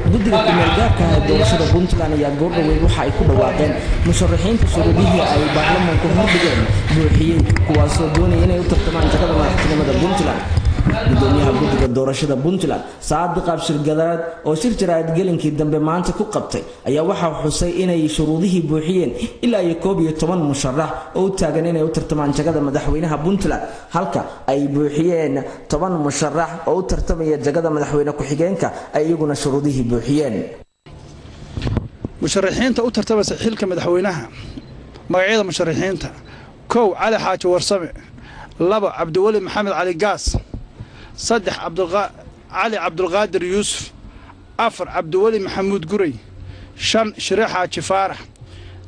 Guddiga kumeelgaarka ah ee doorashada Puntland ayaa goordhoweyd waxa ay ku dhawaaqeen musharaxiinta shuruudihii ay baarlamaanku hordhigeen buuxiyey, kuwaasoo doonaya inay u tartamaan jagada madaxtinimada Puntland. Gudoomiyaha guddiga doorashada Puntland, Saadiq Abshir Gadaad, oo shir jaraa'id gelinkii dambe maanta ku qabtay, ayaa waxaa xusay inay shuruudihii buuxiyeen ilaa iyo 11 musharax oo u taagan inay u tartamaan jagada madaxweynaha Puntland, halka ay buuxiyeen 10 musharax oo u tartamaya jagada madaxweyne ku-xigeenka ay iyaguna shuruudihii buuxiyeen. Musharaxiinta u tartamaysa xilka madaxweynaha, magacyada musharaxiinta: 1, Cali Xaaji Warsame; 2, Cabdiweli Maxamed Cali Gaas; 3, Cali Cabdulqaadir Yuusuf; 4, Cabdiweli Maxamuud Gurey; 5, Shire Xaaji Faarax;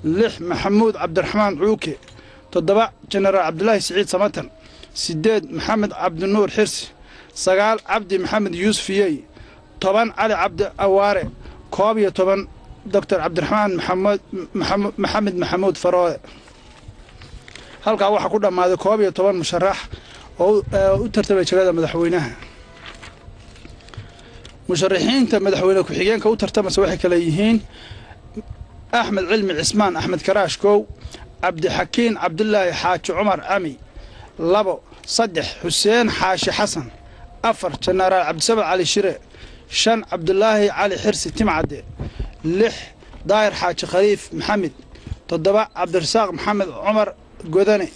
6, Maxamuud Cabdiraxmaan Cuuke; 7, Jenaraal Cabdulaahi Siciid Samatan; 8, Maxamed Cabdinuur Xirsi; 9, Cabdi Maxamed Yuusuf Yey; 10, Cali Cabdi Awaare; 11, Doctor Cabdiraxmaan Maxamed Maxamuud Faroole. Halkaa waxaa ku dhammaaday 11 musharax oo u tartamay jagada madaxweynaha. Musharaxiinta madaxweyne ku-xigeenka u tartamaysa waxay kale yihiin Axmed Cilmi Cismaan Axmed Karaash 1, Cabdixakiin Cabdulaahi Xaaji Cumar Cami 2, 3, Xuseen Xaashi Xasan; 4, Jenaraal Cabdisamed Cali Shire; 5, Cabdulaahi Cali Xirsi Timcadde; 6, Daahir Xaaji Khaliif Maxamed; 7, Cabdirasaaq Maxamed Cumar Godane;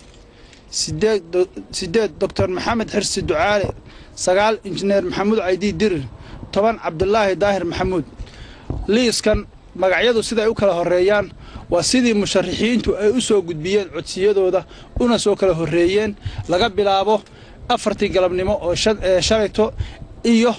8, Doctor Maxamed Xirsi Ducaale; 9, Injineer Maxamuud Caydi Dirir; 10, Cabdulaahi Daahir Maxamuud. Liiskan magacyadu siday u kala horeeyaan waa sidii musharaxiintu ay u soo gudbiyeen codsiyadooda una soo kala horreeyeen, laga bilaabo 4tii galabnimo oo shalayto iyo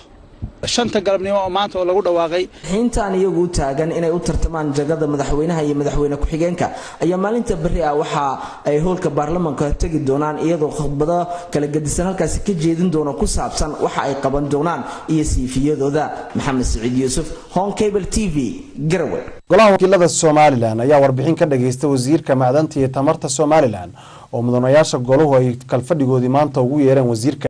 5ta galabnimo oo maanta oo lagu dhawaaqay. Xiintaan iyagu u taagan inay u tartamaan jagada madaxweynaha iyo madaxweyne ku-xigeenka ayaa maalinta berri ah waxa ay hoolka baarlamaanka tegi doonaan, iyadoo khudbado kala gedisan halkaasi ka jeedin doono ku saabsan waxa ay qaban doonaan iyo siifiyadooda. Maxamed Siciid Yuusuf, Home Cable TV, Garowe. Golaha wakiilada Somalilan ayaa warbixin ka dhageysta wasiirka macdanta iyo tamarta Somalilan oo mudanayaasha goluhu ay kalfadhigoodii maanta ugu yeereen wasiirka.